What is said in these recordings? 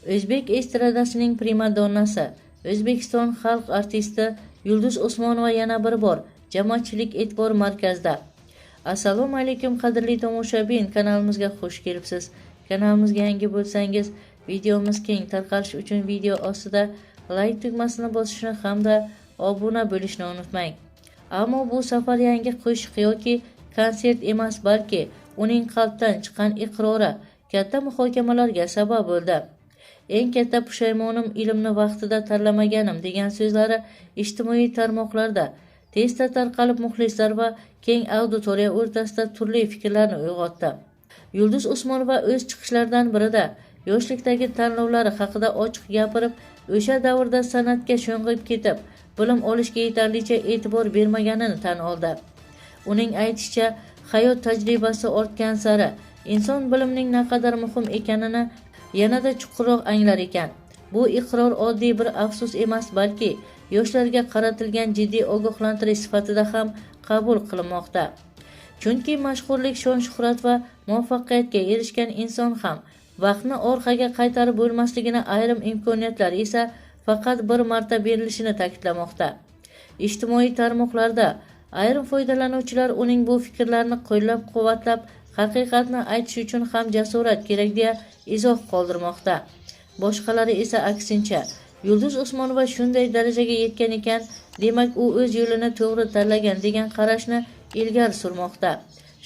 O'zbek estradasining primadonnasi, O'zbekiston xalq artisti Yulduz Usmonova yana bir bor jamoatchilik e'tibor markazida. Assalomu alaykum qadrli tomoshabin, kanalimizga xush kelibsiz. Kanalimizga yangi bo'lsangiz, videomiz keng tarqalishi uchun video ostida like tugmasini bosishni hamda obuna bo'lishni unutmang. Ammo bu safar yangi qo'shiq yoki konsert emas, balki uning qalbdan chiqqan iqrori katta muhokamalarga sabab bo'ldi. Eng katta pushaymonim ilmni vaqtida tanlamaganim degan so'zlari ijtimoiy tarmoqlarda tezda tarqalib, muxlislar va keng auditoriya o'rtasida turli fikrlarni uyg'otdi. Yulduz Usmonova o'z chiqishlaridan birida yoshlikdagi tanlovlari haqida ochiq gapirib, o'sha davrda san'atga sho'ng'ib ketib, bilim olishga yetarlicha e'tibor bermaganini tan oldi. Uning aytishicha, hayot tajribasi ortgan sari inson bilimning naqadar muhim ekanini yanada chuqurroq anglar ekan. Bu iqror oddiy bir afsus emas, balki yoshlarga qaratilgan jiddiy ogohlantirish sifatida ham qabul qilinmoqda. Chunki mashhurlik, shon-shuhrat va muvaffaqiyatga erishgan inson ham vaqtni orqaga qaytarib bo'lmasligini, ayrim imkoniyatlar esa faqat bir marta berilishini ta'kidlamoqda. Ijtimoiy tarmoqlarda ayrim foydalanuvchilar uning bu fikrlarini qo'llab-quvvatlab, haqiqatni aytish uchun ham jasorat kerak deya izoh qoldirmoqda. Boshqalari esa aksincha, Yulduz Usmonova shunday darajaga yetgan ekan, demak u o'z yo'lini to'g'ri tanlagan degan qarashni ilgari surmoqda.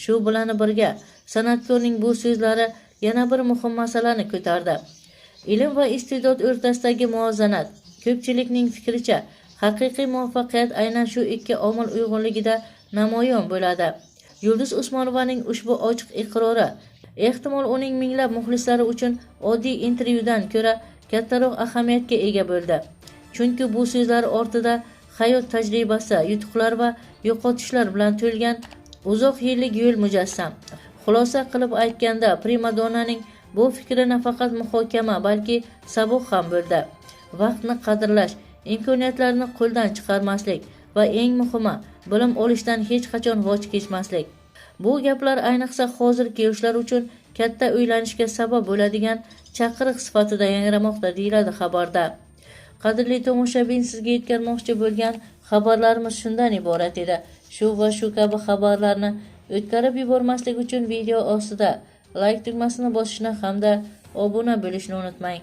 Shu bilan birga san'atkorning bu so'zlari yana bir muhim masalani ko'tardi. Ilm va iste'dod o'rtasidagi muvozanat. Ko'pchilikning fikricha, haqiqiy muvaffaqiyat aynan shu ikki omil uyg'unligida namoyon bo'ladi. Yulduz Usmonovaning ushbu ochiq iqrori ehtimol uning minglab muxlislari uchun oddiy intervyudan ko'ra kattaroq ahamiyatga ega bo'ldi. Chunki bu so'zlar ortida hayot tajribasi, yutuqlar va yo'qotishlar bilan to'lgan uzoq yillik yo'l mujassam. Xulosa qilib aytganda, primadonnaning bu fikri nafaqat muhokama, balki saboq ham bo'ldi. Vaqtni qadrlash, imkoniyatlarni qo'ldan chiqarmaslik va eng muhimi, bilim olishdan hech qachon voz kechmaslik. Bu gaplar ayniqsa hozirgi yoshlar uchun katta o'ylanishga sabab bo'ladigan chaqiriq sifatida yangramoqda, deyiladi xabarda. Qadrli tomoshabin, sizga yetkazmoqchi bo'lgan xabarlarimiz shundan iborat edi. Shu va shu kabi xabarlarni o'tkazib yubormaslik uchun video ostida like tugmasini bosishni hamda obuna bo'lishni unutmang.